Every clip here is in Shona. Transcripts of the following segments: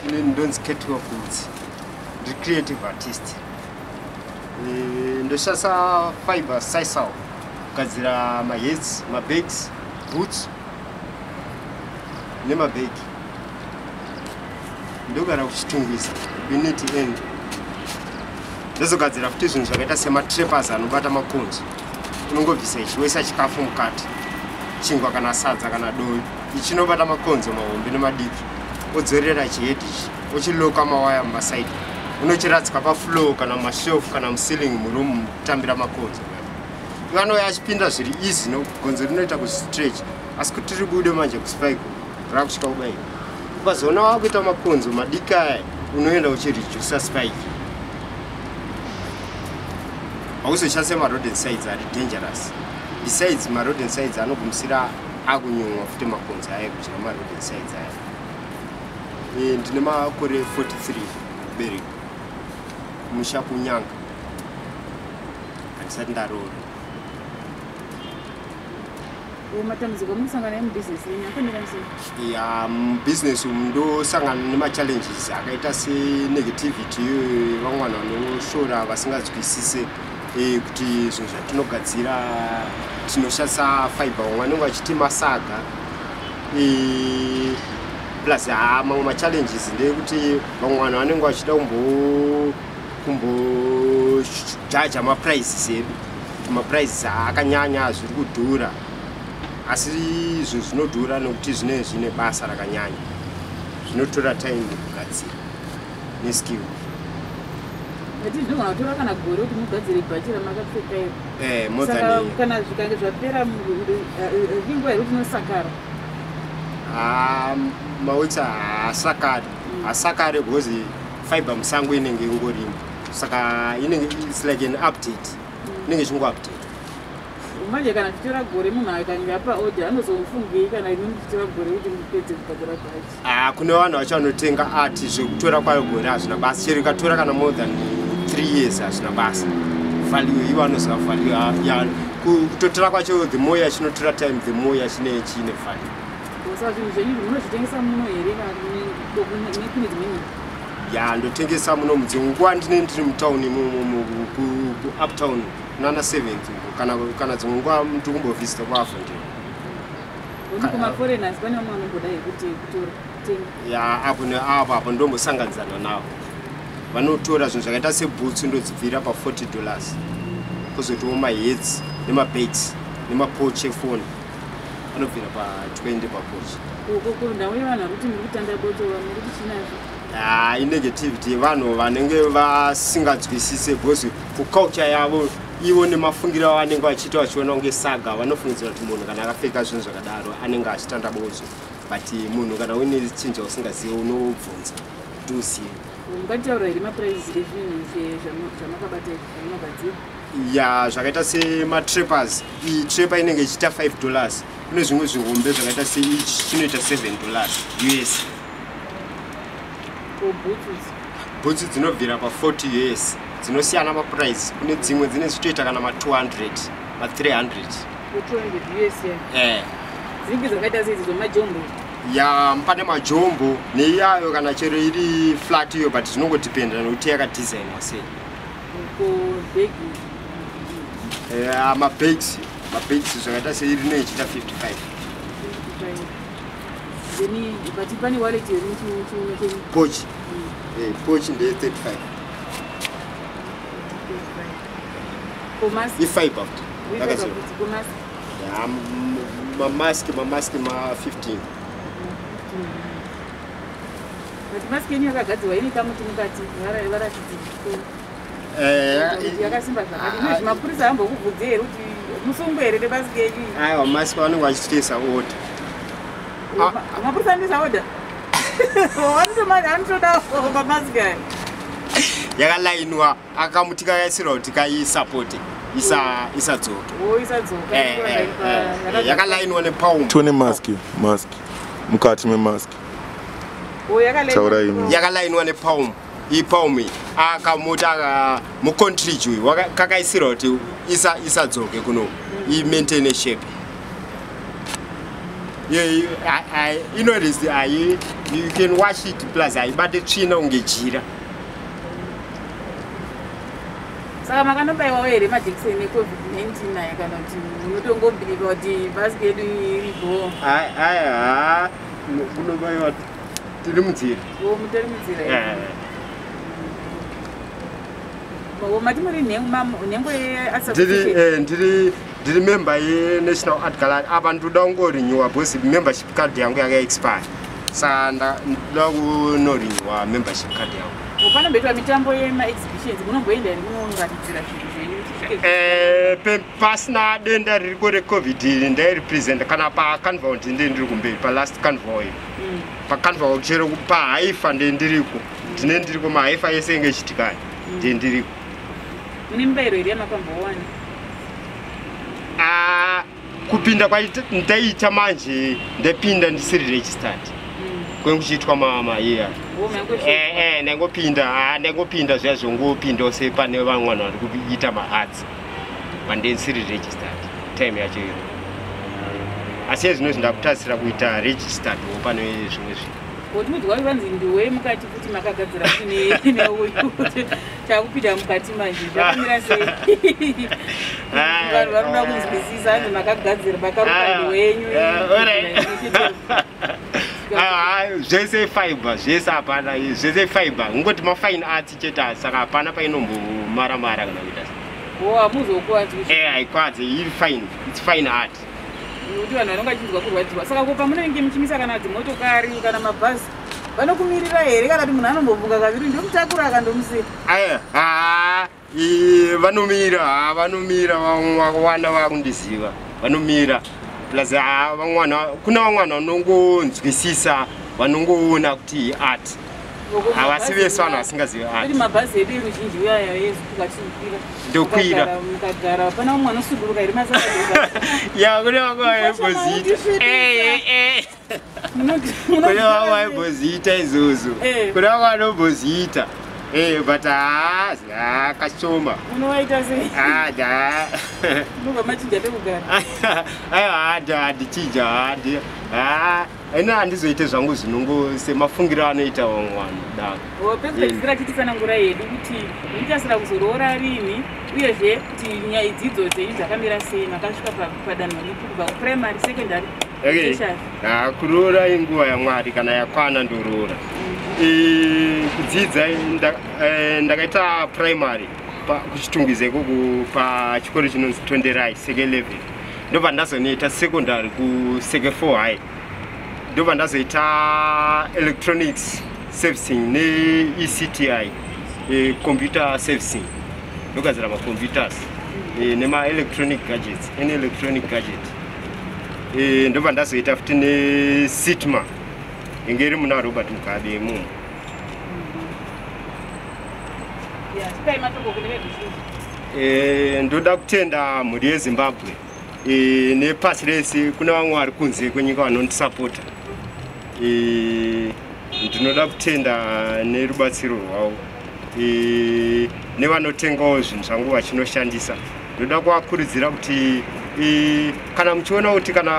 Ini ndonzi Ketwell Gutsi, ndiri creative artist. Ndoshandisa fiber sisal kugadzira mahats, mabags, boots nemabhegi. Ndogara kuChitungwiza, Unit N. Ndozogadzira futi zvinhu zvakaita sematrappers anobata makonzo. Unongobvisa ichi, woisa chikafu mukati, chingwa kana sadza kana dovi. Ichi chinobata makonzo mahombe nemadiki. Wodzorera chihedhi ichi, ochiloka mawaya mumasaidi, unochiradzika pafloor kana mumashelf kana muceiling, muroom mukutambira makonzo. Ivanouya achipinda zviri easy, nogonzo rinoita kustretch, asi kuti ribude manje kuspike rakusvika kubaira. Ukazoona wakuita makonzo madiki aya, unoenda uchiredusa spike, hauzoshandise marodenticides ari dangerous. Besides, marodenticides anogumisira akunyumwa futi makonzo aya kudya marodenticides aya. Ndine makore 43 kubereka, musha kuNyanga, handisati ndaroora. Matambudziko amunosangana mubhizinesi renyu akamira sei? Ya, mubhizinesi umu ndosangana nemachallenges akaita senegativity iyoyo, vamwe vanhu vanoshora vasinganzwisise kuti zvinhu zvatinogadzira tinoshandisa fiber. Vamwe vanenge vachiti masaga. Plus ha, mamwe machallenges ndeyekuti vamwe vanhu vanenge vachida kumbojaja maprices edu, kuti maprices akanyanya, zviri kudhura, asi zvinhu zvinodhura nekuti zvinenge zvine basa rakanyanya, zvinotora time kugadzira neskill. Ati zvinogona kutora kana gore kuti mugadzire bhachi ramakapfeka iro? More Saka than kana zvikange zvapera, inguva here kuti unosakara? Ah, maweeks haasakari, haasakari because fiber musango inenge ingorimo, saka inenge, it's like an update, inenge ichingoupdate. Manje kana tichitora gore, munhu akange apa order anozofungei kana imi muchitora gore kuti mupedze kugadzira bhachi? Ah, kune vanhu vacho vanotenga ati zvekutora kwayo gore hazvina basa, chero ikatora kana more than 3 years hazvina basa. Value ivo vanoziva value kutotora kwacho. The more yachinotora time, the more yachine chiine value. Saka zvinhu zvenyu munozvitengesa muno here kana nekune dzimwe nyika? Ya, ndotengesa muno. Mudzimwe nguva ndine ndiri mutauni kuUptown nana 7th uko, kana dzimwe nguva ndiri kumbovhizita kuAvondale. Oni kumaforeigners pane vamwe vanomboda here kuti kutora, kutenga? Ya, apo neapo apo ndombosanganidzana navo, vanotora zvinhu zvakaita sebhutsu, ndodzibvira pa$40, kwozotiwo mahats nemabags nemapouch efoni anobvira pa20 papouch. Kundau yevanhu vari kuti muri kutanda botso, muri kuti chinazvo? Ha, inegativity yevanhu vanenge vasinganzwisise, because kuculture yavo ivo nemafungiro avanenge vachiita, vachiona kunge saga, vanofungidzira kuti munhu kana akapfeka zvinhu zvakadaro anenge achitanda botso. But munhu kana uine chinhu chausingazivi, unobvunza kuti uzive. Mungataura here maprices ezvinhu zvamakabata izvi zvamunogadzira? Ya, zvakaita sematrappers, iyi trapper inenge ichiita $5. Kune zvimwe zvihombe zvakaita seichi, chinoita $7 US. Ko bhutsu? Bhutsu dzinobvira pa40 US, dzinosiyana maprice. Kune dzimwe dzine zvichitoita kana ma200, ma300. Ko200 US ya? Eh. Dzinenge dzakaita sei dzidzo, majombo? Ya, pane majombo neiyayo, kana chero iri flat iyo, but zvinongodependa nekuti yakadesignwa sei. Ko bhegi? Eh, mabags zvakaita seiri rino ichiita 55. Then but pane wallet here muchiuno chenyu? Pouch? Pouch ndeye 35. Komask? Ifiber futi yakadzorwa. Komask? Ya, mamask ma15. But mask yenyu yakagadzirwa ine kamuti mukati, varatidzi yakasimba zvakadi. Ino zvimapurisa ambokubvunzi here kuti musungwe here nemask yenyu iyi? Aiwa, mask vanenge vachitoisa order. Mapurisa anoisa order, anotoda mamask aya. Yakalainwa, akamuti kakaisirwa kuti kaisapote isadzoke. O, isadzoka. Yakalainwa nepalm. Tione mask mukati memask. Taurai imi. Yakalainwa nepalm, ipalm iyi, akamuti aka mucontrige uyu kakaisirwa kuti isadzoke kuno, imaintaine shape. Inorezi ayi, you can wash it, plus haibate tsvina kunge jira. Saka makanobayiwawo here majekiseni eCOVID-19 aya, kana kuti munotongobhiliva kuti mask yedu iripo? Aya, kunobayiwa tiri munzira. O, mutori munzira. Mati muri nhengo yeassociation? Ndiri member yeNational Art Gallery. Apa ndoda kungorenewa because membership card yangu yakaexpire, saka ndoda kunorenewa membership card yangu. Panomboitwa mitambo yemaexhibitions, munomboenda here munoratidzira zvinhu zvenyu? Pasina denda ririko reCOVID iri, ndairepresenta kana pacarnival. Ndinde ndiri kumberi palast carnival iyi. Pacarnival, chero paHIFA nde ndiriko, ndine ndiriko maHIFA ese enge ichitikani, nde ndiriko. Mune mibayiro here yamakambowana? Ah, kupinda ndaiita manje, ndapinda ndisiri registered, kwenge kuchiitwa maiya. Ndangopinda, ndangopinda zviya zvongopindawo sepane vamwe vanhu vari kuita maarts, pandisiri registered time yacho iyo. Asi ezvinozvi ndakutarisira kuita registered wo pane zvimwe zvinhu. Kuti vanzi ndiwe mukati futi makagadzira futi neuyu, takupinda mukati manje, zvakamira sei? Vanhu vari kuda kunzwisisa, hanzi makagadzira, makaruka ndiwenyu. Zvese fiber, zvese hapana, zvese fiber, ngoti mafine arts chete, saka hapana painombomara mara kana kuita. O, hamuzokuwadzwi? Haikwadze, iri fine, it's fine art. Nekuti vanhu vanonga vachinzwa kurwadziwa. Saka ko pamunenge muchimisa kana dzimotokari kana mabhazi, vanokumirira here, kana kuti munhu anombofunga kaviri, ndomutakura akandomusiya? Aya, ha, vanomira, ha, vanomira. Vamwe vakawanda vakundiziva, vanomira. Plus, ha, vamwe vanhu, kuna vamwe vanhu vanongonzwisisa, vanongoona kuti art. Havasi vese vanhu vasingazivi art. Kuti mabhazi edu eruzhinji uyaya eZUPCO atinokwira. Ndokwira. Mukagara, pana mumwe anosuduruka here masaka? Ya, kune vamwe vaimbozviita. Kune vamwe vaimbozviita izvozvo. Kune vamwe vanombozviita, but ha, kashoma. Unovaita sei? Da. Unobva machinja pekugara? Aiwa, handichinja, ina handizoite zvangu zvinongo semafungiro anoita vamwe vanhu daro. Pekupedzisira, tititsanangura yedu kuti muchasira kuzoroora rini, uyezve kuti nyaya dzidzo dzenyu dzakamira sei, makasvika padanho ripi kubva kuprimary, secondary, tertiary? Ha, kuroora inguva yaMwari, kana yakwana ndoroora. Kudzidza, ndakaita primary kuChitungwiza ikoko, pachikoro chinonzi Tonderai, seke 11. Ndobva ndazonoita secondary kuSeke 4 High, ndobva ndazoita electronics servicing neECTI, computer servicing, ndogadzira macomputers nemaelectronic gadgets, any electronic gadget. Ndobva ndazoita futi neSITMA, inge iri muna Robert Mugabe imomo. Ya, tipai mashoko kune veruzhinji. Ndoda kutenda mhuri yeZimbabwe nepasi rese. Kune vamwe vari kunze kwenyika vanondisapota, ndinoda kutenda nerubatsiro rwavo, nevanotengawo zvinhu zvangu vachinoshandisa. Ndoda kuvakurudzira kuti kana muchiona kuti, kana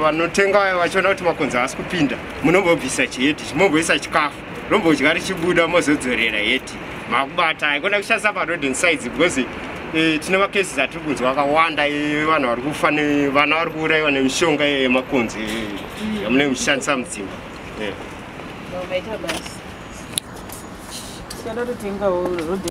vanotenga vachiona kuti makonzo haasi kupinda, munombobvisa chihedhi, chimomboisa chikafu, rombodya richibuda, mozodzorera hedi makubata. Haikona kushandisa paroad sides, because tine macases atiri kunzwa akawanda evanhu vari kufa, nevana vari kuurayiwa nemishonga yemakonzo yamunenge muchishandisa mudzimba. Maita basa. Tichada kutotengawo road.